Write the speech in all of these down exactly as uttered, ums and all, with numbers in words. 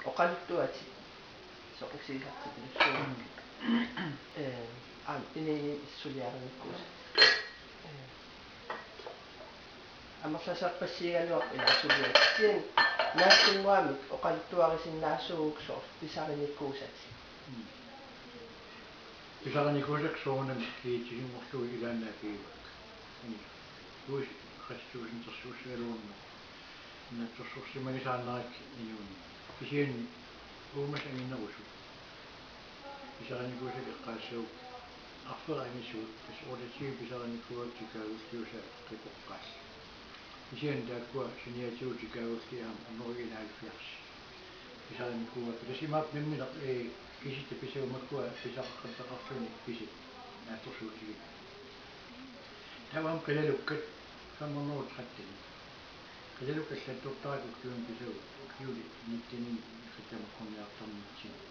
Oqaluttuatit soqutigisartipilluunniit. Ee, aamma inuit suliarinikkuusut. Ee, amerlasoorpassuugaluarput ilaa suliat. Kisianni naatsunnguamik oqaluttuarisinnaasuugukku soorlu pisarinikuusatit. Pisarinikuusakka soorunami kiitsisinngorlugit ilaannaat piivakka. Ii. Uis qassit tusindersuussagaluarneq naatsorsorsimagisaannarakkit inuuninni. Kisianni uumasut anginerusut pisarinikuusakka eqqaassagukkit arferit angisuut, tassa otteogtyve pisarinikuuakka tikaagulliusaat qipoqqaallit. Kisianni taakkua saniatigut tikaagulliit aamma hundrede enoghalvfjerds pisarinikuuakka. Tassa imaappoq nammineq, ee, kisitsisit pisavut makkua pisaqartitaqarluni kisitsisit naatsorsuutigineq. Taava aamma qilalukkat fem hundrede tretten. Qilalukkat allattortarakku ukiuni pisavut, ukiuni nittenimi qittamikkunniartarnitsinni.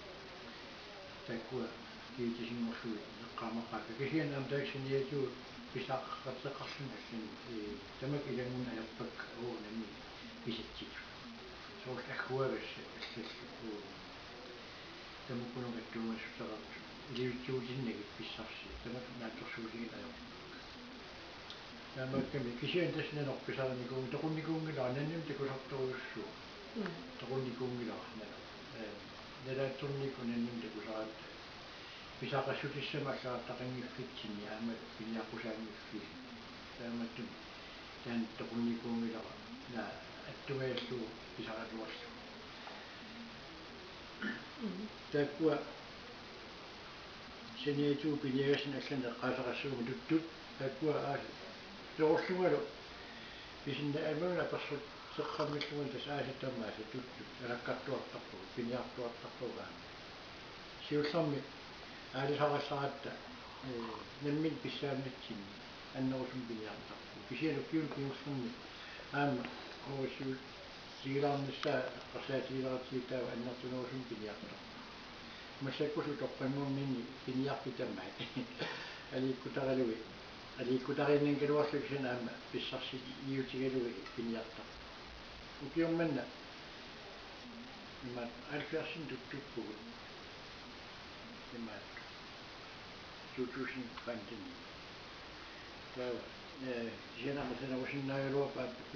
Taakkua kiitsisinngorlugit eqqaamaqaakka. Kisianni aamma taakku saniatigut pisaqartitaqarluni allani, ee, tamakku ilanngunnut ajorpakka uagut nammineq kisitsisit. Soorlu agguagassat allallu, uu, tamakkununnga attuumassuteqartut ilivitsuutinnagit pissarsiat, tamakku naatsorsuutigineq ajorpakka. Taamaakkami kisianni tassa nanoq pisarinikuunng-, toqunnikuunngilara, nannumik takusartorujussuuvoq. Mm. Toqunnikuunngilara nanoq. Ee, nalaatsornikkut nannumik takusaratta pisaqassutissamik allagartaqanngiffitsinni aamma piniaqqusaanngiffiit. Taamaattumik taanna toqunnikuunngilara, naa, attungajallugu pisaqaluarlugu. Taakkua saniatigut piniagassat allanik eqqaasaqassaguma tuttut, taakkua aasat peroorlungalu pisinnaammat apersorteqqammillungalu tassa aasat tamaasa tuttut alakkartuartarpagut, piniartuartarpagut aamma. Siullermik aalisarallaratta, ee, nammineq pissaannatsinni annerusumik piniartarpugut. Kisianni ukiuni kingullerni aamma oorsiutigilaarnissaa eqqarsaatigilaartigu taava annertunerusumik piniartarpugut. Massakkullu utoqqanngorninni piniarpit tamaat. Aliikkutaralugit. Aliikkutariinnanngaluarlugit kisianni aamma pissarsiutigalugit piniartarpugut. Ukioq manna imaattoq halvfjerdsinik tuttuppugut. Imaattoq to tusind femten. Taava, ee, kisianni aamma sanarusinnaagaluarput aap-